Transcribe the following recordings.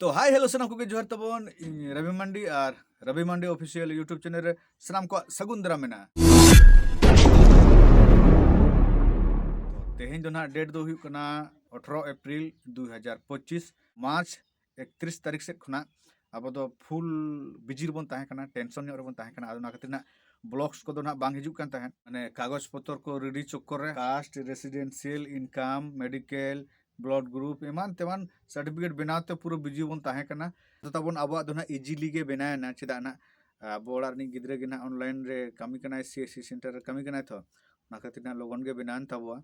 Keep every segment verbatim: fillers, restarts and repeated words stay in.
ᱛᱚ, hi, hello, ᱥᱟᱱᱟᱢ ᱠᱚᱜᱮ ᱡᱚᱦᱟᱨ ᱛᱟᱵᱚᱱ᱾ ᱤᱧ ᱨᱚᱵᱤ ᱢᱟᱱᱰᱤ ᱟᱨ ᱨᱚᱵᱤ ᱢᱟᱱᱰᱤ Official YouTube channel ᱨᱮ ᱥᱟᱱᱟᱢ ᱠᱚᱣᱟᱜ ᱥᱟᱹᱜᱩᱱ ᱫᱟᱨᱟᱢ ᱢᱮᱱᱟᱜᱼᱟ᱾ ᱛᱚ, ᱛᱮᱦᱮᱧ ᱫᱚ ᱱᱟᱦᱟᱜ date ᱫᱚ ᱦᱩᱭᱩᱜ ᱠᱟᱱᱟ ᱟᱴᱷᱨᱚ ᱮᱯᱨᱤᱞ ᱫᱩ ᱦᱟᱡᱟᱨ ᱯᱚᱸᱪᱤᱥ, ᱢᱟᱨᱪ ᱮᱠᱛᱨᱤᱥ ᱛᱟᱹᱨᱤᱠᱷ ᱥᱮᱫ ᱠᱷᱚᱱᱟᱜ ᱟᱵᱚ ᱫᱚ full busy ᱨᱮᱵᱚᱱ ᱛᱟᱦᱮᱸ ᱠᱟᱱᱟ, tension ᱧᱚᱜ ᱨᱮᱵᱚᱱ ᱛᱟᱦᱮᱸ ᱠᱟᱱᱟ᱾ ᱟᱫᱚ ᱚᱱᱟ ᱠᱷᱟᱹᱛᱤᱨ ᱱᱟᱜ vlogs ᱠᱚᱫᱚ ᱱᱟᱜ ᱵᱟᱝ ᱦᱤᱡᱩᱜ ᱠᱟᱱ ᱛᱟᱦᱮᱸᱫ, ᱢᱟᱱᱮ ᱠᱟᱜᱚᱡᱽ ᱯᱚᱛᱚᱨ ᱠᱚ ready ᱪᱚᱠᱠᱚᱨ ᱨᱮ, caste, residential, income, medical, blood group, ᱮᱢᱟᱱ ᱛᱮᱢᱟᱱ certificate ᱵᱮᱱᱟᱣ ᱛᱮ ᱯᱩᱨᱟᱹ busy ᱵᱚᱱ ᱛᱟᱦᱮᱸ ᱠᱟᱱᱟ᱾ ᱟᱫᱚ ᱛᱟᱵᱚᱱ ᱟᱵᱚᱣᱟᱜ ᱫᱚ ᱱᱟᱜ easily ᱜᱮ ᱵᱮᱱᱟᱣ ᱮᱱᱟ, ᱪᱮᱫᱟᱜ ᱱᱟᱜ ᱟᱵᱚ ᱚᱲᱟᱜ ᱨᱤᱱᱤᱡ ᱜᱤᱫᱽᱨᱟᱹ ᱜᱮ ᱱᱟᱜ online ᱨᱮ ᱠᱟᱹᱢᱤ ᱠᱟᱱᱟᱭ, CSC center ᱨᱮ ᱠᱟᱹᱢᱤ ᱠᱟᱱᱟᱭ, ᱛᱚ ᱚᱱᱟ ᱠᱷᱟᱹᱛᱤᱨ ᱱᱟᱜ ᱞᱚᱜᱚᱱ ᱜᱮ ᱵᱮᱱᱟᱣ ᱮᱱ ᱛᱟᱵᱚᱣᱟ᱾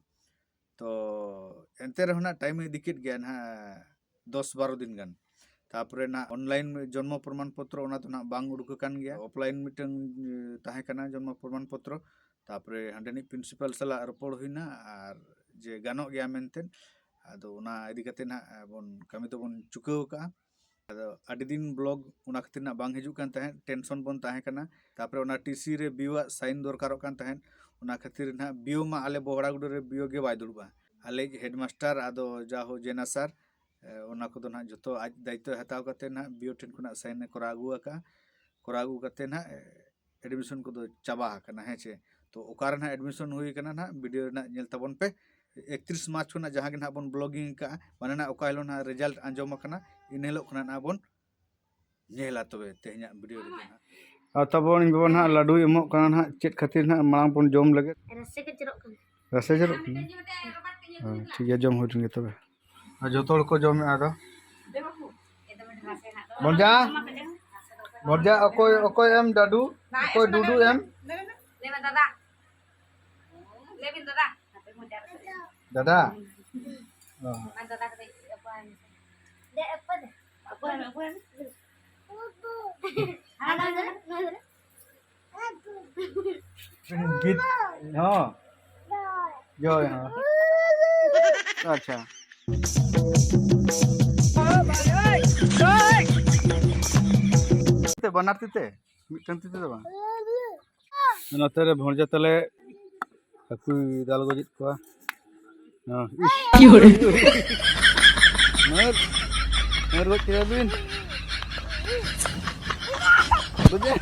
ᱛᱚ ᱮᱱᱛᱮ ᱨᱮᱦᱚᱸ ᱱᱟᱜ time ᱮ ᱤᱫᱤ ᱠᱮᱫ ᱜᱮᱭᱟ ᱱᱟᱜ ᱫᱚᱥ ᱵᱟᱨᱚ ᱫᱤᱱ ᱜᱟᱱ᱾ ᱛᱟᱯᱚᱨᱮ ᱱᱟᱜ online ᱡᱚᱱᱢᱚ ᱯᱨᱚᱢᱟᱱ ᱯᱚᱛᱨᱚ, ᱚᱱᱟ ᱫᱚ ᱱᱟᱜ ᱵᱟᱝ ᱩᱰᱩᱠ ᱟᱠᱟᱱ ᱜᱮᱭᱟ᱾ Offline ᱢᱤᱫᱴᱟᱝ, ᱮ, ᱛᱟᱦᱮᱸ ᱠᱟᱱᱟ ᱡᱚᱱᱢᱚ ᱯᱨᱚᱢᱟᱱ ᱯᱚᱛᱨᱚ᱾ ᱛᱟᱯᱚᱨᱮ ᱦᱟᱸᱰᱮᱱᱤᱡ principal ᱥᱟᱞᱟᱜ ᱨᱚᱯᱚᱲ ᱦᱩᱭᱱᱟ, ᱟᱨ ᱡᱮ ᱜᱟᱱᱚᱜ ᱜᱮᱭᱟ ᱢᱮᱱᱛᱮ᱾ ᱟᱫᱚ ᱚᱱᱟ ᱤᱫᱤ ᱠᱟᱛᱮ ᱱᱟᱜ ᱵᱚᱱ ᱠᱟᱹᱢᱤ ᱫᱚᱵᱚᱱ ᱪᱩᱠᱟᱹᱣ ᱟᱠᱟᱜᱼᱟ᱾ ᱟᱫᱚ ᱟᱹᱰᱤ ᱫᱤᱱ vlog ᱚᱱᱟ ᱠᱷᱟᱹᱛᱤᱨ ᱱᱟᱜ ᱵᱟᱝ ᱦᱤᱡᱩᱜ ᱠᱟᱱ ᱛᱟᱦᱮᱸᱫ, tension ᱵᱚᱱ ᱛᱟᱦᱮᱸ ᱠᱟᱱᱟ᱾ ᱛᱟᱯᱚᱨᱮ ᱚᱱᱟ TC ᱨᱮ BO ᱟᱜ sign ᱫᱚᱨᱠᱟᱨᱚᱜ ᱠᱟᱱ ᱛᱟᱦᱮᱸᱫ, ᱚᱱᱟ ᱠᱷᱟᱹᱛᱤᱨ ᱱᱟᱜ BO ᱢᱟ ᱟᱞᱮ ᱵᱚᱦᱲᱟᱜᱩᱰᱟᱹ ᱨᱮ BO ᱜᱮ ᱵᱟᱭ ᱫᱩᱲᱩᱵᱼᱟ᱾ ᱟᱞᱮᱭᱤᱡ headmaster, ᱟᱫᱚ ᱡᱟ ᱦᱳ ᱡᱮᱱᱟ sir, ᱮ, ᱚᱱᱟ ᱠᱚᱫᱚ ᱱᱟᱜ ᱡᱷᱚᱛᱚ ᱟᱡ ᱫᱟᱭᱤᱛᱛᱚᱭ ᱦᱟᱛᱟᱣ ᱠᱟᱛᱮ ᱱᱟᱜ BO ᱴᱷᱮᱱ ᱠᱷᱚᱱᱟᱜ sign ᱮ ᱠᱚᱨᱟᱣ ᱟᱹᱜᱩ ᱟᱠᱟᱜᱼᱟ᱾ ᱠᱚᱨᱟᱣ ᱟᱹᱜᱩ ᱠᱟᱛᱮ ᱱᱟᱜ, ᱮ, admission ᱠᱚᱫᱚ ᱪᱟᱵᱟ ᱟᱠᱟᱱᱟ, ᱦᱮᱸ ᱪᱮ? ᱛᱚ ᱚᱠᱟᱨᱮ ᱱᱟᱜ admission ᱦᱩᱭ ᱟᱠᱟᱱᱟ ᱱᱟᱜ video ᱨᱮ ᱱᱟᱜ ᱧᱮᱞ ᱛᱟᱵᱚᱱ ᱯᱮ᱾ ᱮᱠᱛᱨᱤᱥ ᱢᱟᱨᱪ ᱠᱷᱚᱱᱟᱜ ᱡᱟᱦᱟᱸ ᱜᱮ ᱱᱟᱜ ᱵᱚᱱ vlogging ᱟᱠᱟᱜᱼᱟ, ᱢᱟᱱᱮ ᱱᱟᱜ ᱚᱠᱟ ᱦᱤᱞᱳᱜ ᱱᱟᱜ result ᱟᱸᱡᱚᱢ ᱟᱠᱟᱱᱟ, ᱤᱱᱟᱹ ᱦᱤᱞᱳᱜ ᱠᱷᱚᱱᱟᱜ ᱱᱟᱜ ᱵᱚᱱ ᱧᱮᱞᱟ ᱛᱚᱵᱮ ᱛᱮᱦᱮᱧᱟᱜ video ᱨᱮᱫᱚ ᱱᱟᱜ᱾ ᱟᱨ ᱛᱟᱵᱚᱱ ᱤᱧ ᱵᱟᱵᱟ ᱱᱟᱜ ᱞᱟᱹᱰᱩᱭ ᱮᱢᱚᱜ ᱠᱟᱱᱟ ᱱᱟᱜ, ᱪᱮᱫ ᱠᱷᱟᱹᱛᱤᱨ ᱱᱟᱜ ᱢᱟᱲᱟᱝ ᱵᱚᱱ ᱡᱚᱢ ᱞᱮᱜᱮ᱾ ᱨᱟᱥᱮ ᱜᱮ ᱡᱚᱨᱚᱜ ᱠᱟᱱᱟ᱾ ᱨᱟᱥᱮ ᱡᱚᱨᱚᱜ ᱠᱟᱱᱟ? ᱦᱮᱸ, ᱴᱷᱤᱠ ᱜᱮᱭᱟ, ᱡᱚᱢ ᱦᱩᱭ ᱞᱮᱱ ᱜᱮ ᱛᱚᱵᱮ᱾ ᱟᱨ ᱡᱚᱛᱚ ᱦᱚᱲ ᱠᱚ ᱡᱚᱢᱮᱜᱼᱟ ᱟᱫᱚ᱾ ᱢᱚᱨᱡᱟ, ᱢᱚᱨᱡᱟ, ᱚᱠᱚᱭ, ᱚᱠᱚᱭ ᱮᱢ ᱰᱟᱰᱩ? ᱚᱠᱚᱭ ᱰᱩᱰᱩ ᱮᱢ? ᱞᱟᱹᱭ ᱢᱮ ᱫᱟᱫᱟ᱾ ᱞᱟᱹᱭ ᱵᱤᱱ ᱫᱟᱫᱟ᱾ ᱫᱟᱫᱟ? ᱚ᱾ ᱢᱟ ᱫᱟᱫᱟ ᱠᱟᱹᱴᱤᱡ ᱚᱠᱚᱭ ᱮᱢ? ᱫᱮ, ᱚᱠᱚᱭ ᱫᱮ? ᱚᱠᱚᱭ ᱮᱢ? ᱚᱠᱚᱭ ᱮᱢ? ᱦᱟᱱᱟ ᱫᱚ, ᱱᱚᱣᱟ ᱫᱚ? ᱜᱤᱫ-, ᱦᱚᱸ᱾ ᱡᱚᱭ, ᱦᱚᱸ᱾ ᱟᱪᱪᱷᱟ᱾ ᱛᱤ ᱛᱮ, ᱵᱟᱱᱟᱨ ᱛᱤ ᱛᱮ? ᱢᱤᱫᱴᱟᱝ ᱛᱤ ᱛᱮ ᱫᱚ ᱵᱟᱝ᱾ ᱱᱚᱛᱮ ᱨᱮ ᱵᱷᱚᱸᱡᱟ ᱛᱟᱞᱮ ᱦᱟᱹᱠᱩᱭ ᱫᱟᱞ ᱜᱚᱡᱮᱫ ᱠᱚᱣᱟ᱾ ᱦᱚᱸ, ᱤᱥ᱾ ᱢᱟᱱᱮ, ᱧᱮᱞ ᱜᱚᱫ ᱠᱮᱫᱟ ᱵᱤᱱ? ᱵᱩᱡᱷᱟᱹᱣ?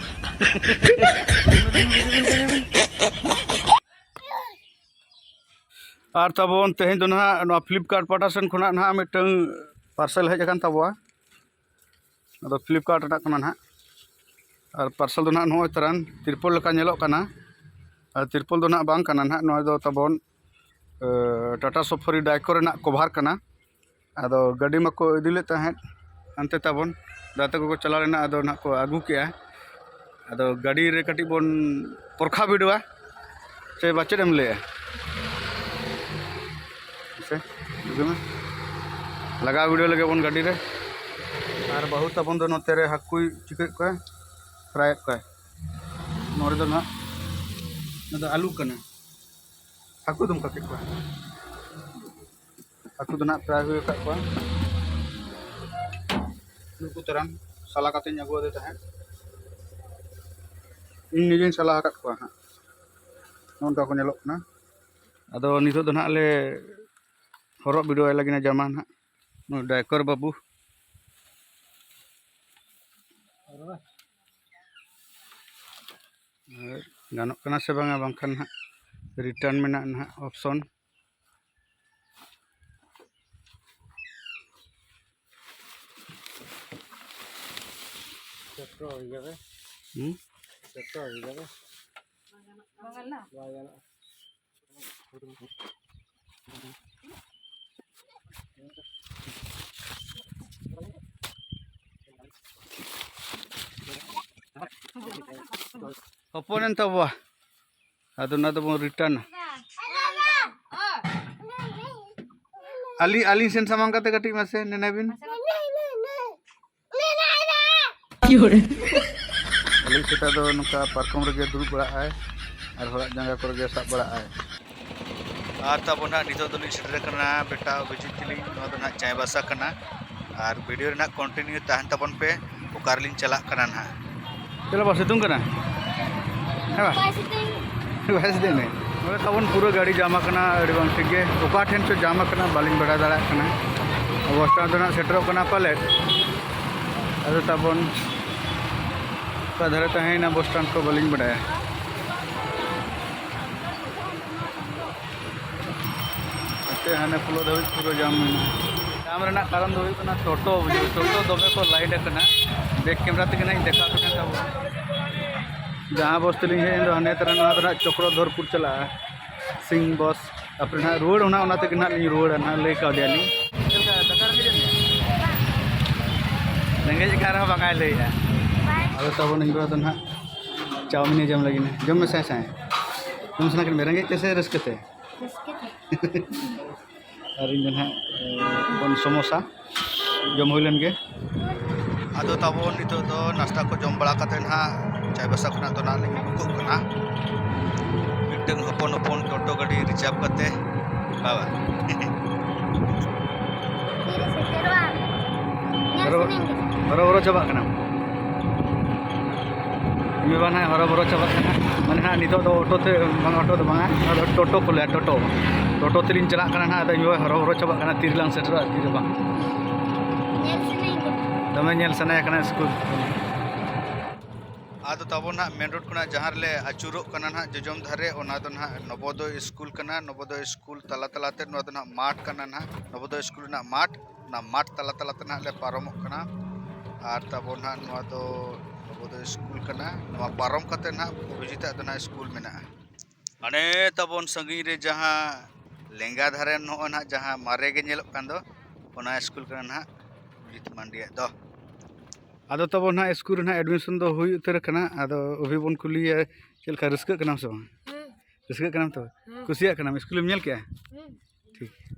ᱟᱨ ᱛᱟᱵᱚᱱ ᱛᱮᱦᱮᱧ ᱫᱚ ᱱᱟᱦᱟᱜ ᱱᱚᱣᱟ Flipkart ᱯᱟᱦᱴᱟ ᱥᱮᱱ ᱠᱷᱚᱱᱟᱜ ᱱᱟᱦᱟᱜ ᱢᱤᱫᱴᱟᱝ parcel ᱦᱮᱡ ᱟᱠᱟᱱ ᱛᱟᱵᱚᱣᱟ᱾ ᱟᱫᱚ Flipkart ᱨᱮᱱᱟᱜ ᱠᱟᱱᱟ ᱱᱟᱦᱟᱜ᱾ ᱟᱨ parcel ᱫᱚ ᱱᱟᱦᱟᱜ ᱱᱚᱜᱼᱚᱭ ᱛᱟᱨᱟᱱ ᱛᱤᱨᱯᱚᱞ ᱞᱮᱠᱟ ᱧᱮᱞᱚᱜ ᱠᱟᱱᱟ᱾ ᱟᱨ ᱛᱤᱨᱯᱚᱞ ᱫᱚ ᱱᱟᱦᱟᱜ ᱵᱟᱝ ᱠᱟᱱᱟ ᱱᱟᱦᱟᱜ, ᱱᱚᱣᱟ ᱫᱚ ᱛᱟᱵᱚᱱ, ᱮ, Tata Safari Daycare ᱨᱮᱱᱟᱜ cover ᱠᱟᱱᱟ᱾ ᱟᱫᱚ ᱜᱟᱹᱰᱤ ᱢᱟᱠᱚ ᱤᱫᱤ ᱞᱮᱫ ᱛᱟᱦᱮᱸᱫ ᱦᱟᱱᱛᱮ ᱛᱟᱵᱚᱱ, ᱫᱟᱫᱟ ᱛᱟᱠᱚ ᱠᱚ ᱪᱟᱞᱟᱣ ᱞᱮᱱᱟ, ᱟᱫᱚ ᱱᱟᱦᱟᱜ ᱠᱚ ᱟᱹᱜᱩ ᱠᱮᱜᱼᱟ᱾ ᱟᱫᱚ ᱜᱟᱹᱰᱤ ᱨᱮ ᱠᱟᱹᱴᱤᱡ ᱵᱚᱱ ᱯᱚᱨᱠᱷᱟ ᱵᱤᱰᱟᱹᱣᱟ, ᱥᱮ ᱵᱟ ᱪᱮᱫ ᱮᱢ ᱞᱟᱹᱭᱟ? ᱥᱮ ᱵᱩᱡᱷᱟᱹᱣ ᱢᱮ, ᱞᱟᱜᱟᱣ ᱵᱤᱰᱟᱹᱣ ᱞᱮᱜᱮ ᱵᱚᱱ ᱜᱟᱹᱰᱤ ᱨᱮ᱾ ᱟᱨ ᱵᱟᱹᱦᱩ ᱛᱟᱵᱚᱱ ᱫᱚ ᱱᱚᱛᱮ ᱨᱮ ᱦᱟᱹᱠᱩᱭ ᱪᱤᱠᱟᱹᱭᱮᱫ ᱠᱚᱣᱟ, ᱯᱷᱨᱟᱭᱮᱫ ᱠᱚᱣᱟᱭ᱾ ᱱᱚᱰᱮ ᱫᱚ ᱱᱟᱦᱟᱜ, ᱱᱚᱣᱟ ᱫᱚ ᱟᱹᱞᱩ ᱠᱟᱱᱟ, ᱦᱟᱹᱠᱩ ᱫᱚᱢ ᱠᱟᱹᱴᱤᱡ ᱠᱚᱣᱟ᱾ ᱦᱟᱹᱠᱩ ᱫᱚ ᱱᱟᱦᱟᱜ ᱯᱷᱨᱟᱭ ᱦᱩᱭ ᱟᱠᱟᱫ ᱠᱚᱣᱟ᱾ ᱱᱩᱠᱩ ᱛᱟᱨᱟᱱ ᱥᱟᱞᱟ ᱠᱟᱛᱮᱧ ᱟᱹᱜᱩ ᱟᱫᱮ ᱛᱟᱦᱮᱸᱫ᱾ ᱤᱧ ᱱᱤᱡᱮᱧ ᱥᱟᱞᱟ ᱟᱠᱟᱫ ᱠᱚᱣᱟ ᱦᱟᱸᱜ᱾ ᱱᱚᱜᱼᱚ ᱱᱚᱝᱠᱟ ᱠᱚ ᱧᱮᱞᱚᱜ ᱠᱟᱱᱟ᱾ ᱟᱫᱚ ᱱᱤᱛᱚᱜ ᱫᱚ ᱱᱟᱦᱟᱜ ᱞᱮ ᱦᱚᱨᱚᱜ ᱵᱤᱰᱟᱹᱣ ᱟᱭ ᱞᱟᱹᱜᱤᱫ ᱡᱟᱢᱟ ᱱᱟᱦᱟᱜ᱾ ᱱᱩᱭ ᱰᱟᱭᱠᱚᱨ ᱵᱟᱹᱵᱩ᱾ ᱜᱟᱱᱚᱜ ᱠᱟᱱᱟ ᱥᱮ ᱵᱟᱝᱟ, ᱵᱟᱝᱠᱷᱟᱱ ᱱᱟᱦᱟᱜ return ᱢᱮᱱᱟᱜᱼᱟ ᱱᱟᱦᱟᱜ option᱾ ᱪᱮᱫ ᱠᱚ ᱦᱩᱭ ᱠᱟᱱᱟ? ᱦᱩᱸ? ᱪᱮᱫ ᱠᱚ ᱦᱩᱭ ᱠᱟᱱᱟ? ᱵᱟᱭ ᱜᱟᱱᱚᱜᱼᱟ᱾ ᱦᱚᱯᱚᱱᱮᱱ ᱛᱟᱵᱚᱣᱟ᱾ ᱟᱫᱚ ᱚᱱᱟ ᱫᱚᱵᱚᱱ return ᱟ᱾ ᱟᱹᱞᱤᱧ, ᱟᱹᱞᱤᱧ ᱥᱮᱱ ᱥᱟᱢᱟᱝ ᱠᱟᱛᱮ ᱠᱟᱹᱴᱤᱡ ᱢᱟᱥᱮ ᱱᱮᱱᱮ ᱵᱤᱱ᱾ ᱟᱹᱞᱤᱧ ᱥᱮᱛᱟ ᱫᱚ ᱱᱚᱝᱠᱟ ᱯᱟᱨᱠᱚᱢ ᱨᱮᱜᱮ ᱫᱩᱲᱩᱵ ᱵᱟᱲᱟᱜᱼᱟᱭ ᱟᱨ ᱦᱚᱲᱟᱜ ᱡᱟᱸᱜᱟ ᱠᱚᱨᱮ ᱜᱮ ᱥᱟᱵ ᱵᱟᱲᱟᱜᱼᱟᱭ᱾ ᱟᱨ ᱛᱟᱵᱚᱱ ᱦᱟᱸᱜ ᱱᱤᱛᱚᱜ ᱫᱚᱞᱤᱧ ᱥᱮᱴᱮᱨ ᱟᱠᱟᱱᱟ ᱵᱮᱴᱟ ᱚᱵᱷᱤᱡᱤᱛ ᱛᱟᱹᱞᱤᱧ᱾ ᱱᱚᱣᱟ ᱫᱚ ᱱᱟᱦᱟᱜ ᱪᱟᱭᱵᱟᱥᱟ ᱠᱟᱱᱟ᱾ ᱟᱨ video ᱨᱮᱱᱟᱜ continue ᱛᱟᱦᱮᱱ ᱛᱟᱵᱚᱱ ᱯᱮ, ᱚᱠᱟ ᱨᱮᱞᱤᱧ ᱪᱟᱞᱟᱜ ᱠᱟᱱᱟ ᱱᱟᱦᱟᱜ᱾ ᱪᱮᱫ ᱞᱮᱠᱟ ᱥᱤᱛᱩᱝ ᱠᱟᱱᱟ? ᱦᱮᱸ ᱵᱟᱝ? ᱵᱟᱭ ᱥᱤᱛᱩᱝ᱾ ᱵᱟᱭ ᱥᱤᱛᱩᱝ ᱠᱟᱱᱟ᱾ ᱱᱚᱰᱮ ᱛᱟᱵᱚᱱ ᱯᱩᱨᱟᱹ ᱜᱟᱹᱰᱤ ᱡᱟᱢ ᱟᱠᱟᱱᱟ, ᱟᱹᱰᱤ ᱵᱟᱝ ᱴᱷᱤᱠ ᱜᱮ᱾ ᱚᱠᱟ ᱴᱷᱮᱱ ᱪᱚ ᱡᱟᱢ ᱟᱠᱟᱱᱟ, ᱵᱟᱹᱞᱤᱧ ᱵᱟᱲᱟᱭ ᱫᱟᱲᱮᱭᱟᱜ ᱠᱟᱱᱟ᱾ ᱵᱚᱥ ᱥᱴᱮᱱᱰ ᱫᱚ ᱱᱟᱜ ᱥᱮᱴᱮᱨᱚᱜ ᱠᱟᱱᱟ ᱯᱟᱞᱮᱫ᱾ ᱟᱫᱚ ᱛᱟᱵᱚᱱ ᱚᱠᱟ ᱫᱷᱟᱨᱮ ᱛᱟᱦᱮᱸᱭᱮᱱᱟ ᱵᱚᱥ ᱥᱴᱮᱱᱰ ᱠᱚ ᱵᱟᱹᱞᱤᱧ ᱵᱟᱰᱟᱭᱟ᱾ ᱱᱚᱛᱮ ᱦᱟᱱᱮ ᱯᱳᱞᱳ ᱫᱷᱟᱹᱵᱤᱡ ᱯᱩᱨᱟᱹ ᱡᱟᱢ ᱢᱮᱱᱟᱜᱼᱟ᱾ ᱡᱟᱢ ᱨᱮᱱᱟᱜ ᱠᱟᱨᱚᱱ ᱫᱚ ᱦᱩᱭᱩᱜ ᱠᱟᱱᱟ ᱴᱳᱴᱳ, ᱵᱩᱡᱷᱟᱹᱣ, ᱴᱳᱴᱳ ᱫᱚᱢᱮ ᱠᱚ ᱞᱟᱭᱤᱱ ᱟᱠᱟᱱᱟ᱾ ᱵᱮᱠ ᱠᱮᱢᱮᱨᱟ ᱛᱮᱜᱮ ᱱᱟᱜ ᱤᱧ ᱫᱮᱠᱷᱟᱣ ᱟᱯᱮ ᱠᱟᱱ ᱛᱟᱵᱚᱱᱟ᱾ ᱡᱟᱦᱟᱸ ᱵᱚᱥ ᱛᱮᱞᱤᱧ ᱦᱮᱡ ᱮᱱ ᱫᱚ ᱦᱟᱱᱮ ᱛᱟᱨᱟ ᱱᱚᱣᱟ ᱫᱚ ᱱᱟᱜ ᱪᱚᱠᱨᱚᱫᱷᱚᱨᱯᱩᱨ ᱪᱟᱞᱟᱜᱼᱟ, ᱥᱤᱝ ᱵᱚᱥ᱾ ᱛᱟᱨᱯᱚᱨᱮ ᱱᱟᱜ ᱨᱩᱣᱟᱹᱲ ᱚᱱᱟ, ᱚᱱᱟ ᱛᱮᱜᱮ ᱱᱟᱜ ᱞᱤᱧ ᱨᱩᱣᱟᱹᱲᱟ ᱱᱟᱜ, ᱞᱟᱹᱭ ᱠᱟᱣᱫᱮᱭᱟᱞᱤᱧ᱾ ᱪᱮᱫ ᱞᱮᱠᱟ, ᱫᱟᱠᱟ ᱨᱮᱸᱜᱮᱡ ᱮᱫ ᱢᱮᱭᱟ? ᱨᱮᱸᱜᱮᱡ ᱠᱟᱱ ᱨᱮᱦᱚᱸ ᱵᱟᱝᱟᱭ ᱞᱟᱹᱭᱮᱜᱼᱟ᱾ ᱟᱫᱚ ᱛᱟᱵᱚᱱ ᱤᱧ ᱵᱟᱵᱟ ᱫᱚ ᱱᱟᱜ ᱪᱟᱣᱢᱤᱱᱮ ᱡᱚᱢ ᱞᱟᱹᱜᱤᱫ᱾ ᱡᱚᱢ ᱢᱮ ᱥᱟᱭ ᱥᱟᱭ᱾ ᱡᱚᱢ ᱥᱟᱱᱟ ᱠᱮᱫ ᱢᱮ, ᱨᱮᱸᱜᱮᱡ ᱛᱮ ᱥᱮ ᱨᱟᱹᱥᱠᱟᱹ ᱛᱮ? ᱨᱟᱹᱥᱠᱟᱹ ᱛᱮ᱾ ᱟᱨ ᱤᱧ ᱫᱚ ᱱᱟᱦᱟᱜ, ᱮ, ᱵᱚᱱ ᱥᱚᱢᱳᱥᱟ ᱡᱚᱢ ᱦᱩᱭ ᱞᱮᱱ ᱜᱮ᱾ ᱟᱫᱚ ᱛᱟᱵᱚᱱ ᱱᱤᱛᱚᱜ ᱫᱚ ᱱᱟᱥᱛᱟ ᱠᱚ ᱡᱚᱢ ᱵᱟᱲᱟ ᱠᱟᱛᱮ ᱱᱟᱦᱟᱜ ᱪᱟᱭᱵᱟᱥᱟ ᱠᱷᱚᱱᱟᱜ ᱫᱚ ᱱᱟᱦᱟᱜ ᱞᱤᱧ ᱩᱰᱩᱠᱚᱜ ᱠᱟᱱᱟ ᱢᱤᱫᱴᱟᱝ ᱦᱚᱯᱚᱱ ᱦᱚᱯᱚᱱ ᱴᱳᱴᱳ ᱜᱟᱹᱰᱤ ᱨᱤᱡᱟᱨᱵᱷ ᱠᱟᱛᱮ᱾ ᱵᱟᱵᱟ᱾ ᱛᱤᱨᱮ ᱥᱮᱴᱮᱨᱚᱜᱼᱟ? ᱧᱮᱞ ᱦᱚᱨᱚ-, ᱥᱟᱱᱟᱧ ᱠᱟᱱᱟ᱾ ᱦᱚᱨᱚᱵᱚᱨᱚ ᱪᱟᱵᱟᱜ ᱠᱟᱱᱟᱢ᱾ ᱤᱧ ᱵᱟᱵᱟ ᱱᱟᱦᱟᱜ ᱦᱚᱨᱚᱵᱚᱨᱚ ᱪᱟᱵᱟᱜ ᱠᱟᱱᱟ᱾ ᱢᱟᱱᱮ ᱱᱟᱦᱟᱜ ᱱᱤᱛᱚᱜ ᱫᱚ ᱚᱴᱳ ᱛᱮ, ᱵᱟᱝ ᱚᱴᱳ ᱫᱚ ᱵᱟᱝᱟ, ᱱᱚᱣᱟ ᱫᱚ ᱴᱳᱴᱳ ᱠᱚ ᱞᱟᱹᱭᱟ, ᱴᱳᱴᱳ᱾ ᱴᱳᱴᱳ ᱛᱮᱞᱤᱧ ᱪᱟᱞᱟᱜ ᱠᱟᱱᱟ ᱱᱟᱦᱟᱜ᱾ ᱟᱫᱚ ᱤᱧ ᱵᱟᱵᱟ ᱦᱚᱨᱚᱵᱚᱨᱚ ᱪᱟᱵᱟᱜ ᱠᱟᱱᱟ, ᱛᱤᱨᱮᱞᱟᱝ ᱥᱮᱴᱮᱨᱚᱜᱼᱟ, ᱛᱤᱨᱮ ᱵᱟᱝ᱾ ᱧᱮᱞ ᱥᱟᱱᱟᱧ ᱠᱟᱱᱟ᱾ ᱫᱚᱢᱮ ᱧᱮᱞ ᱥᱟᱱᱟᱭᱮ ᱠᱟᱱᱟ ᱥᱠᱩᱞ᱾ ᱟᱫᱚ ᱛᱟᱵᱚᱱ ᱱᱟᱦᱟᱜ ᱢᱮᱱ ᱨᱳᱰ ᱠᱷᱚᱱᱟᱜ ᱡᱟᱦᱟᱸ ᱨᱮᱞᱮ ᱟᱹᱪᱩᱨᱚᱜ ᱠᱟᱱᱟ ᱱᱟᱦᱟᱜ ᱡᱚᱡᱚᱢ ᱫᱷᱟᱨᱮ, ᱚᱱᱟ ᱫᱚ ᱱᱟᱦᱟᱜ ᱱᱚᱵᱳᱫᱚᱭ ᱥᱠᱩᱞ ᱠᱟᱱᱟ᱾ ᱱᱚᱵᱳᱫᱚᱭ ᱥᱠᱩᱞ ᱛᱟᱞᱟ ᱛᱟᱞᱟᱛᱮ ᱱᱚᱣᱟ ᱫᱚ ᱱᱟᱦᱟᱜ ᱢᱟᱴᱷ ᱠᱟᱱᱟ ᱱᱟᱦᱟᱜ, ᱱᱚᱵᱳᱫᱚᱭ ᱥᱠᱩᱞ ᱨᱮᱱᱟᱜ ᱢᱟᱴᱷ᱾ ᱚᱱᱟ ᱢᱟᱴᱷ ᱛᱟᱞᱟ ᱛᱟᱞᱟᱛᱮ ᱱᱟᱦᱟᱜ ᱞᱮ ᱯᱟᱨᱚᱢᱚᱜ ᱠᱟᱱᱟ᱾ ᱟᱨ ᱛᱟᱵᱚᱱ ᱱᱟᱦᱟᱜ ᱱᱚᱣᱟ ᱫᱚ ᱱᱚᱵᱳᱫᱚᱭ ᱥᱠᱩᱞ ᱠᱟᱱᱟ᱾ ᱱᱚᱣᱟ ᱯᱟᱨᱚᱢ ᱠᱟᱛᱮ ᱱᱟᱦᱟᱜ ᱚᱯᱳᱡᱤᱴ ᱟᱜ ᱫᱚ ᱱᱟᱦᱟᱜ ᱥᱠᱩᱞ ᱢᱮᱱᱟᱜᱼᱟ᱾ ᱦᱟᱱᱮ ᱛᱟᱵᱚᱱ ᱥᱟᱺᱜᱤᱧ ᱨᱮ ᱡᱟᱦᱟᱸ ᱞᱮᱸᱜᱟ ᱫᱷᱟᱨᱮ ᱱᱚᱜᱼᱚᱭ ᱱᱟᱦᱟᱜ ᱡᱟᱦᱟᱸ ᱢᱟᱨᱮ ᱜᱮ ᱧᱮᱞᱚᱜ ᱠᱟᱱ ᱫᱚ, ᱚᱱᱟ ᱥᱠᱩᱞ ᱠᱟᱱᱟ ᱱᱟᱦᱟᱜ ᱚᱡᱤᱛ ᱢᱟᱱᱰᱤᱭᱟᱜ ᱫᱚ᱾ ᱟᱫᱚ ᱛᱟᱵᱚᱱ ᱱᱟᱦᱟᱜ ᱥᱠᱩᱞ ᱨᱮ ᱱᱟᱦᱟᱜ ᱮᱰᱢᱤᱥᱚᱱ ᱫᱚ ᱦᱩᱭ ᱩᱛᱟᱹᱨ ᱟᱠᱟᱱᱟ᱾ ᱟᱫᱚ ᱚᱵᱷᱤ ᱵᱚᱱ ᱠᱩᱞᱤᱭᱟ, ᱪᱮᱫ ᱞᱮᱠᱟ, ᱨᱟᱹᱥᱠᱟᱹᱜ ᱠᱟᱱᱟᱢ ᱥᱮ ᱵᱟᱝ? ᱦᱮᱸ᱾ ᱨᱟᱹᱥᱠᱟᱹᱜ ᱠᱟᱱᱟᱢ ᱛᱚ? ᱦᱮᱸ᱾ ᱠᱩᱥᱤᱭᱟᱜ ᱠᱟᱱᱟᱢ? ᱥᱠᱩᱞᱮᱢ ᱧᱮᱞ ᱠᱮᱜᱼᱟ? ᱦᱮᱸ᱾ ᱴᱷᱤᱠ,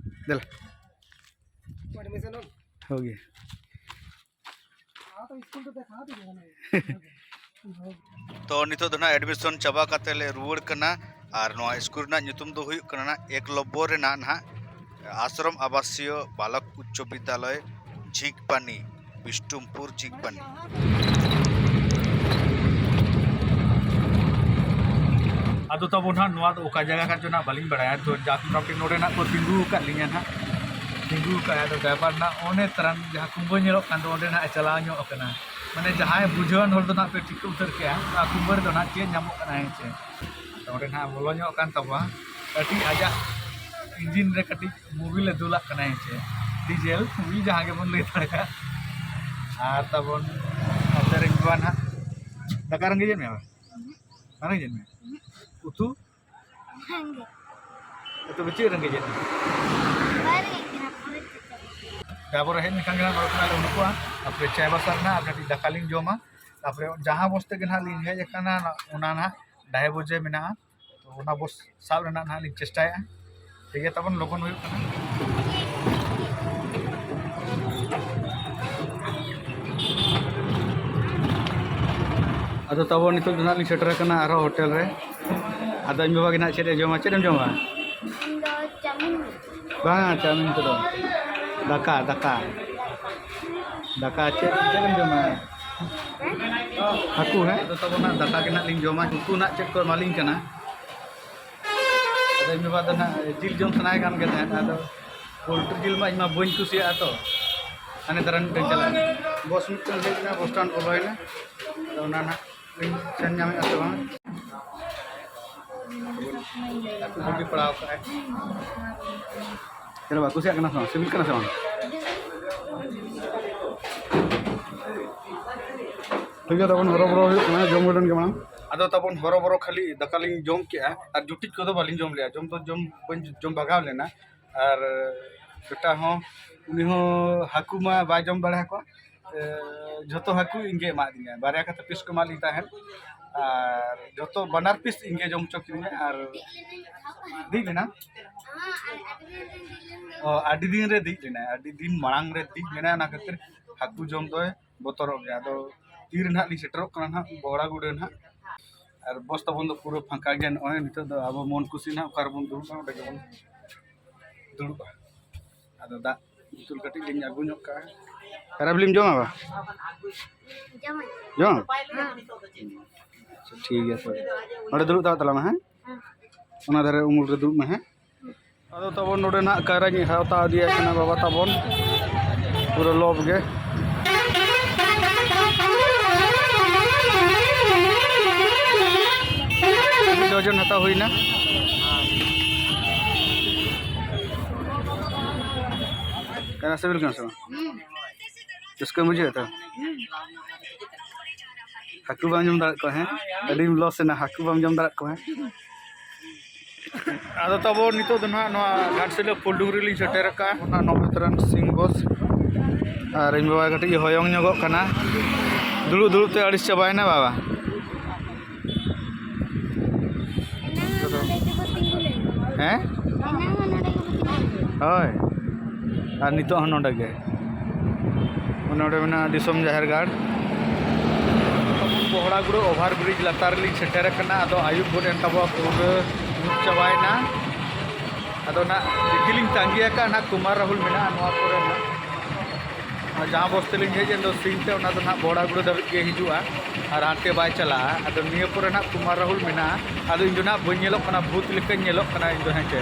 ᱫᱮᱞᱟ᱾ ᱦᱳᱭ ᱜᱮ᱾ ᱛᱚ ᱱᱤᱛᱚᱜ ᱫᱚ ᱱᱟᱦᱟᱜ ᱮᱰᱢᱤᱥᱚᱱ ᱪᱟᱵᱟ ᱠᱟᱛᱮ ᱞᱮ ᱨᱩᱣᱟᱹᱲ ᱠᱟᱱᱟ᱾ ᱟᱨ ᱱᱚᱣᱟ ᱥᱠᱩᱞ ᱨᱮᱱᱟᱜ ᱧᱩᱛᱩᱢ ᱫᱚ ᱦᱩᱭᱩᱜ ᱠᱟᱱᱟ ᱱᱟᱦᱟᱜ ᱮᱠᱞᱚᱵᱵᱚ ᱨᱮᱱᱟᱜ ᱱᱟᱦᱟᱜ ᱟᱥᱨᱚᱢ ᱟᱵᱟᱥᱤᱭᱚ ᱵᱟᱞᱚᱠ ᱩᱪᱪᱚ ᱵᱤᱫᱽᱫᱟᱞᱚᱭ ᱡᱷᱤᱸᱠᱯᱟᱱᱤ, ᱵᱤᱥᱴᱩᱢᱯᱩᱨ ᱡᱷᱤᱸᱠᱯᱟᱱᱤ᱾ ᱟᱫᱚ ᱛᱟᱵᱚ ᱱᱟᱦᱟᱜ ᱱᱚᱣᱟ ᱫᱚ ᱚᱠᱟ ᱡᱟᱭᱜᱟ ᱠᱟᱱ ᱪᱚ ᱱᱟᱦᱟᱜ ᱵᱟᱹᱞᱤᱧ ᱵᱟᱲᱟᱭᱟ, ᱛᱚ ᱡᱟᱠ ᱢᱚᱴᱟᱢᱩᱴᱤ ᱱᱚᱰᱮ ᱱᱟᱦᱟᱜ ᱠᱚ ᱛᱤᱸᱜᱩ ᱟᱠᱟᱫ ᱞᱤᱧᱟ ᱱᱟᱦᱟᱜ᱾ ᱛᱤᱸᱜᱩ ᱠᱟᱜᱼᱟᱭ᱾ ᱟᱫᱚ ᱰᱨᱟᱭᱵᱷᱟᱨ ᱱᱟᱜ ᱚᱱᱮ ᱛᱟᱨᱟᱱ ᱡᱟᱦᱟᱸ ᱠᱩᱢᱵᱟᱹ ᱧᱮᱞᱚᱜ ᱠᱟᱱ ᱫᱚ, ᱚᱸᱰᱮ ᱱᱟᱜ ᱮ ᱪᱟᱞᱟᱣ ᱧᱚᱜ ᱠᱟᱱᱟ᱾ ᱢᱟᱱᱮ ᱡᱟᱦᱟᱸᱭ ᱵᱩᱡᱷᱟᱹᱣᱟᱱ ᱦᱚᱲ ᱫᱚ ᱱᱟᱜ ᱯᱮ ᱴᱷᱤᱠᱟᱹ ᱩᱛᱟᱹᱨ ᱠᱮᱜᱼᱟ, ᱚᱱᱟ ᱠᱩᱢᱵᱟᱹ ᱨᱮᱫᱚ ᱱᱟᱜ ᱪᱮᱫ ᱧᱟᱢᱚᱜ ᱠᱟᱱᱟ, ᱦᱮᱸ ᱪᱮ? ᱟᱫᱚ ᱚᱸᱰᱮ ᱱᱟᱜ ᱵᱚᱞᱚ ᱧᱚᱜ ᱠᱟᱱ ᱛᱟᱵᱚᱱᱟ᱾ ᱠᱟᱹᱴᱤᱡ ᱟᱡᱟᱜ ᱤᱧᱡᱤᱱ ᱨᱮ ᱠᱟᱹᱴᱤᱡ ᱢᱳᱵᱤᱞ ᱮ ᱫᱩᱞᱟᱜ ᱠᱟᱱᱟ, ᱦᱮᱸ ᱪᱮ? ᱰᱤᱡᱮᱞ ᱢᱳᱵᱤᱞ ᱡᱟᱦᱟᱸ ᱜᱮᱵᱚᱱ ᱞᱟᱹᱭ ᱫᱟᱲᱮᱭᱟᱜᱼᱟ᱾ ᱟᱨ ᱛᱟᱵᱚᱱ ᱥᱮᱨᱮᱧ ᱠᱚᱣᱟ ᱱᱟᱜ᱾ ᱫᱟᱠᱟ ᱨᱮᱸᱜᱮᱡᱮᱫ ᱢᱮᱭᱟ? ᱵᱟᱝ ᱨᱮᱸᱜᱮᱡᱮᱫ ᱢᱮᱭᱟ? ᱩᱛᱩ? ᱵᱟᱝᱜᱮ᱾ ᱛᱚᱵᱮ ᱪᱮᱫ ᱨᱮᱸᱜᱮᱡᱮᱫ ᱢᱮᱭᱟ? ᱵᱟᱭ ᱨᱮᱸᱜᱮᱡ ᱠᱟᱱᱟ, ᱯᱚᱨᱮ ᱛᱮ ᱪᱟᱞᱟᱜ᱾ ᱛᱟᱯᱚᱨᱮ ᱦᱮᱡ ᱞᱮᱱᱠᱷᱟᱱ ᱜᱮ ᱱᱟᱜ ᱱᱚᱰᱮ ᱠᱷᱚᱱᱟᱜ ᱞᱮ ᱩᱰᱩᱠᱚᱜᱼᱟ᱾ ᱛᱟᱯᱚᱨᱮ ᱪᱟᱭ ᱵᱟᱥᱟ ᱨᱮ ᱱᱟᱜ ᱟᱨ ᱠᱟᱹᱴᱤᱡ ᱫᱟᱠᱟ ᱞᱤᱧ ᱡᱚᱢᱟ᱾ ᱛᱟᱯᱚᱨᱮ ᱡᱟᱦᱟᱸ ᱵᱚᱥ ᱛᱮᱜᱮ ᱱᱟᱜ ᱞᱤᱧ ᱦᱮᱡ ᱟᱠᱟᱱᱟ, ᱚᱱᱟ ᱱᱟᱜ ᱰᱷᱟᱭ ᱵᱟᱡᱮ ᱢᱮᱱᱟᱜᱼᱟ᱾ ᱛᱚ ᱚᱱᱟ ᱵᱚᱥ ᱥᱟᱵ ᱨᱮᱱᱟᱜ ᱱᱟᱜ ᱞᱤᱧ ᱪᱮᱥᱴᱟᱭᱟ᱾ ᱴᱷᱤᱠ ᱜᱮᱭᱟ, ᱛᱟᱵᱚᱱ ᱞᱚᱜᱚᱱ ᱦᱩᱭᱩᱜ ᱠᱟᱱᱟ᱾ ᱟᱫᱚ ᱛᱟᱵᱚᱱ ᱱᱤᱛᱚᱜ ᱫᱚ ᱱᱟᱜ ᱞᱤᱧ ᱥᱮᱴᱮᱨ ᱟᱠᱟᱱᱟ ᱟᱨᱦᱚᱸ ᱦᱳᱴᱮᱞ ᱨᱮ᱾ ᱟᱫᱚ ᱤᱧ ᱵᱟᱵᱟ ᱜᱮ ᱱᱟᱜ ᱪᱮᱫ ᱮ ᱡᱚᱢᱟ? ᱪᱮᱫ ᱮᱢ ᱡᱚᱢᱟ? ᱤᱧ ᱫᱚ ᱪᱟᱣᱢᱤᱱ᱾ ᱵᱟᱝᱟ, ᱪᱟᱣᱢᱤᱱ ᱠᱚᱫᱚ᱾ ᱫᱟᱠᱟ, ᱫᱟᱠᱟ᱾ ᱫᱟᱠᱟ ᱪᱮᱫ, ᱪᱮᱫ ᱮᱢ ᱡᱚᱢᱟ? ᱦᱮᱸ? ᱦᱟᱹᱠᱩ, ᱦᱮᱸ? ᱟᱫᱚ ᱛᱟᱵᱚᱱ ᱱᱟᱜ ᱫᱟᱠᱟ ᱜᱮ ᱱᱟᱜ ᱞᱤᱧ ᱡᱚᱢᱟ᱾ ᱩᱛᱩ ᱱᱟᱜ ᱪᱮᱫ ᱠᱚ ᱮᱢᱟᱞᱤᱧ ᱠᱟᱱᱟ᱾ ᱟᱫᱚ ᱤᱧ ᱵᱟᱵᱟ ᱫᱚ ᱱᱟᱜ ᱡᱤᱞ ᱡᱚᱢ ᱥᱟᱱᱟᱭᱮ ᱠᱟᱱ ᱜᱮ ᱛᱟᱦᱮᱸᱫ᱾ ᱟᱫᱚ ᱯᱳᱞᱴᱨᱤ ᱡᱤᱞ ᱢᱟ ᱤᱧ ᱢᱟ ᱵᱟᱹᱧ ᱠᱩᱥᱤᱭᱟᱜᱼᱟ ᱛᱚ᱾ ᱦᱟᱱᱮ ᱫᱟᱨᱟᱱ ᱢᱤᱫᱴᱟᱝ ᱪᱟᱞᱟᱜ ᱵᱚᱥ ᱢᱤᱫᱴᱟᱝ ᱦᱮᱡ ᱮᱱᱟ, ᱵᱚᱥ ᱥᱴᱮᱱᱰ ᱵᱚᱞᱚᱭᱮᱱᱟ᱾ ᱟᱫᱚ ᱚᱱᱟ ᱱᱟᱜ ᱤᱧ ᱥᱮᱱ ᱧᱟᱢᱮᱫᱼᱟ ᱥᱮ ᱵᱟᱝ? ᱦᱟᱹᱠᱩ ᱵᱷᱟᱹᱜᱤ ᱯᱟᱲᱟᱣ ᱠᱟᱜᱼᱟᱭ᱾ ᱪᱮᱫ ᱵᱟ, ᱠᱩᱥᱤᱭᱟᱜ ᱠᱟᱱᱟ ᱥᱮ ᱵᱟᱝ? ᱥᱤᱵᱤᱞ ᱠᱟᱱᱟ ᱥᱮ ᱵᱟᱝ? ᱴᱷᱤᱠ ᱜᱮᱭᱟ, ᱛᱟᱵᱚᱱ ᱦᱚᱨᱚᱵᱚᱨᱚ ᱦᱩᱭᱩᱜ ᱠᱟᱱᱟ, ᱡᱚᱢ ᱦᱩᱭ ᱞᱮᱱ ᱜᱮ ᱢᱟᱲᱟᱝ᱾ ᱟᱫᱚ ᱛᱟᱵᱚᱱ ᱦᱚᱨᱚᱵᱚᱨᱚ ᱠᱷᱟᱹᱞᱤ ᱫᱟᱠᱟ ᱞᱤᱧ ᱡᱚᱢ ᱠᱮᱜᱼᱟ, ᱟᱨ ᱡᱩᱴᱤᱡ ᱠᱚᱫᱚ ᱵᱟᱹᱞᱤᱧ ᱡᱚᱢ ᱞᱮᱜᱼᱟ᱾ ᱡᱚᱢ ᱫᱚ ᱡᱚᱢ, ᱵᱟᱹᱧ ᱡᱚᱢ ᱵᱷᱟᱜᱟᱣ ᱞᱮᱱᱟ᱾ ᱟᱨ ᱵᱮᱴᱟ ᱦᱚᱸ, ᱩᱱᱤ ᱦᱚᱸ ᱦᱟᱹᱠᱩ ᱢᱟ ᱵᱟᱭ ᱡᱚᱢ ᱫᱟᱲᱮ ᱟᱠᱚᱣᱟ᱾ ᱮ, ᱡᱷᱚᱛᱚ ᱦᱟᱹᱠᱩ ᱤᱧ ᱜᱮ ᱮᱢᱟᱫᱤᱧᱟ, ᱵᱟᱨᱭᱟ ᱠᱟᱛᱮ ᱯᱤᱥ ᱠᱚ ᱮᱢᱟᱫ ᱞᱤᱧ ᱛᱟᱦᱮᱸᱫ᱾ ᱟᱨ ᱡᱷᱚᱛᱚ ᱵᱟᱱᱟᱨ ᱯᱤᱥ ᱤᱧ ᱜᱮ ᱡᱚᱢ ᱦᱚᱪᱚ ᱠᱤᱫᱤᱧᱟ᱾ ᱟᱨ ᱫᱤᱡ ᱞᱮᱱᱟ᱾ ᱚ, ᱟᱹᱰᱤ ᱫᱤᱱ ᱨᱮ ᱫᱤᱡ ᱞᱮᱱᱟᱭ, ᱟᱹᱰᱤ ᱫᱤᱱ ᱢᱟᱲᱟᱝ ᱨᱮ ᱫᱤᱡ ᱞᱮᱱᱟᱭ, ᱚᱱᱟ ᱠᱷᱟᱹᱛᱤᱨ ᱦᱟᱹᱠᱩ ᱡᱚᱢ ᱫᱚᱭ ᱵᱚᱛᱚᱨᱚᱜ ᱜᱮᱭᱟ᱾ ᱟᱫᱚ ᱛᱤᱨᱮ ᱱᱟᱦᱟᱜ ᱞᱤᱧ ᱥᱮᱴᱮᱨᱚᱜ ᱠᱟᱱᱟ ᱱᱟᱦᱟᱜ ᱵᱚᱦᱲᱟᱜᱩᱲᱟᱹ ᱱᱟᱦᱟᱜ, ᱟᱨ ᱵᱚᱥ ᱛᱟᱵᱚᱱ ᱫᱚ ᱯᱩᱨᱟᱹ ᱯᱷᱟᱸᱠᱟ ᱜᱮᱭᱟ᱾ ᱱᱚᱜᱼᱚᱭ ᱱᱤᱛᱚᱜ ᱫᱚ ᱟᱵᱚ ᱢᱚᱱ ᱠᱩᱥᱤ ᱱᱟᱦᱟᱜ ᱚᱠᱟ ᱨᱮᱵᱚᱱ ᱫᱩᱲᱩᱵᱼᱟ, ᱚᱸᱰᱮ ᱜᱮᱵᱚᱱ ᱫᱩᱲᱩᱵᱼᱟ᱾ ᱟᱫᱚ ᱫᱟᱜ ᱵᱳᱛᱚᱞ ᱠᱟᱹᱴᱤᱡ ᱞᱤᱧ ᱟᱹᱜᱩ ᱧᱚᱜ ᱠᱟᱜᱼᱟ᱾ ᱯᱮᱨᱟᱵᱤᱞᱤᱢ ᱡᱚᱢᱟ ᱵᱟ? ᱡᱚᱢᱟᱹᱧ᱾ ᱡᱚᱢ? ᱦᱮᱸ᱾ ᱟᱪᱪᱷᱟ, ᱴᱷᱤᱠ ᱜᱮᱭᱟ ᱛᱚᱵᱮ᱾ ᱱᱚᱰᱮ ᱫᱩᱲᱩᱵ ᱛᱟᱲᱟᱜ ᱛᱟᱞᱟᱝ ᱢᱮ, ᱦᱮᱸ? ᱦᱮᱸ᱾ ᱚᱱᱟ ᱫᱷᱟᱨᱮ ᱩᱢᱩᱞ ᱨᱮ ᱫᱩᱲᱩᱵ ᱢᱮ, ᱦᱮᱸ? ᱟᱫᱚ ᱛᱟᱵᱚᱱ ᱱᱚᱰᱮ ᱱᱟᱦᱟᱜ ᱠᱟᱭᱨᱟᱧ ᱦᱟᱛᱟᱣ ᱤᱫᱤᱭᱟᱭ ᱠᱟᱱᱟ ᱵᱟᱵᱟ ᱛᱟᱵᱚᱱ, ᱯᱩᱨᱟᱹ ᱞᱚᱵ ᱜᱮ᱾ ᱢᱤᱫ ᱰᱚᱡᱚᱱ ᱦᱟᱛᱟᱣ ᱦᱩᱭᱱᱟ᱾ ᱠᱟᱭᱨᱟ ᱥᱤᱵᱤᱞ ᱠᱟᱱᱟ ᱥᱮ ᱵᱟᱝ? ᱨᱟᱹᱥᱠᱟᱹᱢ ᱵᱩᱡᱷᱟᱹᱣ ᱛᱚ? ᱦᱟᱹᱠᱩ ᱵᱟᱢ ᱡᱚᱢ ᱫᱟᱲᱮᱭᱟᱜ ᱠᱚᱣᱟ, ᱦᱮᱸ? ᱟᱹᱰᱤᱢ ᱞᱚᱥ ᱮᱱᱟ, ᱦᱟᱹᱠᱩ ᱵᱟᱢ ᱡᱚᱢ ᱫᱟᱲᱮᱭᱟᱜ ᱠᱚᱣᱟ, ᱦᱮᱸ? ᱟᱫᱚ ᱛᱟᱵᱚ ᱱᱤᱛᱚᱜ ᱫᱚ ᱱᱟᱦᱟᱜ ᱱᱚᱣᱟ ᱜᱷᱟᱴᱥᱤᱞᱟᱹ ᱯᱩᱞᱰᱩᱝᱨᱤ ᱞᱤᱧ ᱥᱮᱴᱮᱨ ᱟᱠᱟᱫᱼᱟ, ᱚᱱᱟ ᱱᱚᱵᱮᱛᱨᱟᱱ ᱥᱤᱝ ᱵᱚᱥ᱾ ᱟᱨ ᱤᱧ ᱵᱟᱵᱟ ᱠᱟᱹᱴᱤᱡ ᱦᱚᱭᱚᱝ ᱧᱚᱜᱚᱜ ᱠᱟᱱᱟ, ᱫᱩᱲᱩᱵ ᱫᱩᱲᱩᱵ ᱛᱮ ᱟᱹᱲᱤᱥ ᱪᱟᱵᱟᱭᱮᱱᱟ ᱵᱟᱵᱟ᱾ ᱮᱱᱟᱝ ᱦᱚᱸ ᱱᱚᱰᱮ ᱜᱮᱵᱚ ᱛᱤᱸᱜᱩ ᱞᱮᱱᱟ᱾ ᱦᱮᱸ? ᱮᱱᱟᱝ ᱦᱚᱸ ᱱᱚᱰᱮ ᱜᱮᱵᱚ ᱛᱤᱸᱜᱩ ᱞᱮᱱᱟ᱾ ᱦᱳᱭ, ᱟᱨ ᱱᱤᱛᱚᱜ ᱦᱚᱸ ᱱᱚᱰᱮ ᱜᱮ᱾ ᱱᱚᱰᱮ ᱢᱮᱱᱟᱜᱼᱟ ᱫᱤᱥᱚᱢ ᱡᱟᱦᱮᱨ ᱜᱟᱲ᱾ ᱵᱚᱦᱲᱟᱜᱩᱲᱟᱹ ᱳᱵᱷᱟᱨ ᱵᱨᱤᱡᱽ ᱞᱟᱛᱟᱨ ᱨᱮᱞᱤᱧ ᱥᱮᱴᱮᱨ ᱟᱠᱟᱱᱟ᱾ ᱟᱫᱚ ᱟᱹᱭᱩᱵ ᱜᱚᱫ ᱮᱱ ᱛᱟᱵᱚᱣᱟ, ᱯᱩᱨᱟᱹ ᱧᱩᱛ ᱪᱟᱵᱟᱭᱮᱱᱟ᱾ ᱟᱫᱚ ᱱᱟᱜ ᱫᱮᱠᱷᱤ ᱞᱤᱧ ᱛᱟᱺᱜᱤ ᱟᱠᱟᱫᱼᱟ, ᱱᱟᱜ ᱠᱩᱢᱟᱨ ᱨᱟᱦᱩᱞ ᱢᱮᱱᱟᱜᱼᱟ ᱱᱚᱣᱟ ᱠᱚᱨᱮ ᱱᱟᱜ᱾ ᱟᱨ ᱡᱟᱦᱟᱸ ᱵᱚᱥ ᱛᱮᱞᱤᱧ ᱦᱮᱡ ᱮᱱ ᱫᱚ ᱥᱤᱧ ᱛᱮ, ᱚᱱᱟ ᱫᱚ ᱱᱟᱜ ᱵᱚᱦᱲᱟᱜᱩᱲᱟᱹ ᱫᱷᱟᱹᱵᱤᱡ ᱜᱮ ᱦᱤᱡᱩᱜᱼᱟ ᱟᱨ ᱦᱟᱱᱛᱮ ᱵᱟᱭ ᱪᱟᱞᱟᱜᱼᱟ᱾ ᱟᱫᱚ ᱱᱤᱭᱟᱹ ᱯᱚᱨᱮ ᱱᱟᱜ ᱠᱩᱢᱟᱨ ᱨᱟᱦᱩᱞ ᱢᱮᱱᱟᱜᱼᱟ᱾ ᱟᱫᱚ ᱤᱧ ᱫᱚ ᱱᱟᱜ ᱵᱟᱹᱧ ᱧᱮᱞᱚᱜ ᱠᱟᱱᱟ, ᱵᱷᱩᱛ ᱞᱮᱠᱟᱧ ᱧᱮᱞᱚᱜ ᱠᱟᱱᱟ ᱤᱧ ᱫᱚ, ᱦᱮᱸ ᱪᱮ?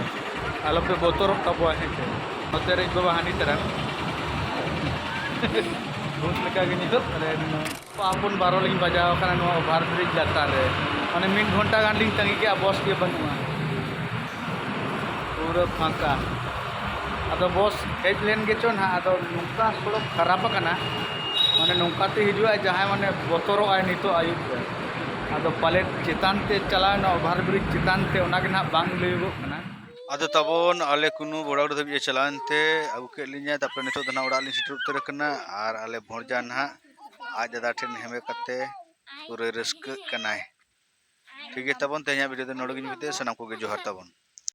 ᱟᱞᱚᱯᱮ ᱵᱚᱛᱚᱨᱚᱜ ᱛᱟᱵᱚᱣᱟ, ᱦᱮᱸ ᱪᱮ? ᱱᱚᱛᱮ ᱨᱮ ᱤᱧ ᱵᱟᱵᱟ ᱦᱟᱹᱱᱤ ᱛᱟᱨᱟ, ᱵᱷᱩᱛ ᱞᱮᱠᱟ ᱜᱮ ᱧᱮᱞᱚᱜ ᱠᱟᱱᱟ᱾ ᱦᱚᱯᱚᱱ ᱵᱟᱨᱚ ᱞᱤᱧ ᱵᱟᱡᱟᱣ ᱟᱠᱟᱱᱟ ᱱᱚᱣᱟ ᱳᱵᱷᱟᱨ ᱵᱨᱤᱡᱽ ᱞᱟᱛᱟᱨ ᱨᱮ᱾ ᱢᱟᱱᱮ ᱢᱤᱫ ᱜᱷᱚᱱᱴᱟ ᱜᱟᱱ ᱞᱤᱧ ᱛᱟᱺᱜᱤ ᱠᱮᱜᱼᱟ, ᱵᱚᱥ ᱜᱮ ᱵᱟᱹᱱᱩᱜᱼᱟ, ᱯᱩᱨᱟᱹ ᱯᱷᱟᱸᱠᱟ᱾ ᱟᱫᱚ ᱵᱚᱥ ᱦᱮᱡ ᱞᱮᱱ ᱜᱮᱪᱚ ᱱᱟᱦᱟᱜ, ᱟᱫᱚ ᱱᱚᱝᱠᱟ ᱥᱚᱲᱚᱠ ᱠᱷᱟᱨᱟᱯ ᱟᱠᱟᱱᱟ, ᱢᱟᱱᱮ ᱱᱚᱝᱠᱟᱛᱮ ᱦᱤᱡᱩᱜᱼᱟ ᱡᱟᱦᱟᱸᱭ ᱢᱟᱱᱮ ᱵᱚᱛᱚᱨᱚᱜ ᱟᱭ ᱱᱤᱛᱚᱜ ᱟᱹᱭᱩᱵ ᱨᱮ᱾ ᱟᱫᱚ ᱯᱟᱞᱮᱫ ᱪᱮᱛᱟᱱ ᱛᱮ ᱪᱟᱞᱟᱣ ᱮᱱᱟ, ᱳᱵᱷᱟᱨ ᱵᱨᱤᱡᱽ ᱪᱮᱛᱟᱱ ᱛᱮ, ᱚᱱᱟ ᱜᱮ ᱱᱟᱦᱟᱜ ᱵᱟᱝ ᱞᱟᱹᱭᱚᱜᱚᱜ ᱠᱟᱱᱟ᱾ ᱟᱫᱚ ᱛᱟᱵᱚᱱ ᱟᱞᱮ ᱠᱩᱱᱩ ᱵᱚᱲᱟᱜᱩᱲᱟᱹ ᱫᱷᱟᱹᱵᱤᱡ ᱮ ᱪᱟᱞᱟᱣ ᱮᱱᱛᱮ ᱟᱹᱜᱩ ᱠᱮᱫ ᱞᱤᱧᱟᱭ᱾ ᱛᱟᱨᱯᱚᱨᱮ ᱱᱤᱛᱚᱜ ᱫᱚ ᱱᱟᱦᱟᱜ ᱚᱲᱟᱜ ᱞᱤᱧ ᱥᱮᱴᱮᱨ ᱩᱛᱟᱹᱨ ᱟᱠᱟᱱᱟ ᱟᱨ ᱟᱞᱮ ᱵᱷᱚᱲᱡᱟ ᱱᱟᱦᱟᱜ ᱟᱡ ᱫᱟᱫᱟ ᱴᱷᱮᱱ ᱦᱮᱢᱮ ᱠᱟᱛᱮ ᱯᱩᱨᱟᱹ ᱨᱟᱹᱥᱠᱟᱹᱜ ᱠᱟᱱᱟᱭ᱾ ᱴᱷᱤᱠ ᱜᱮᱭᱟ ᱛᱟᱵᱚᱱ, ᱛᱮᱦᱮᱧᱟᱜ ᱵᱷᱤᱰᱤᱭᱳ ᱫᱚ ᱱᱚᱰᱮ ᱜᱮᱧ ᱢᱩᱪᱟᱹᱫᱟ᱾ ᱥᱟᱱᱟᱢ ᱠᱚᱜᱮ ᱡᱚᱦᱟᱨ ᱛᱟᱵᱚᱱ᱾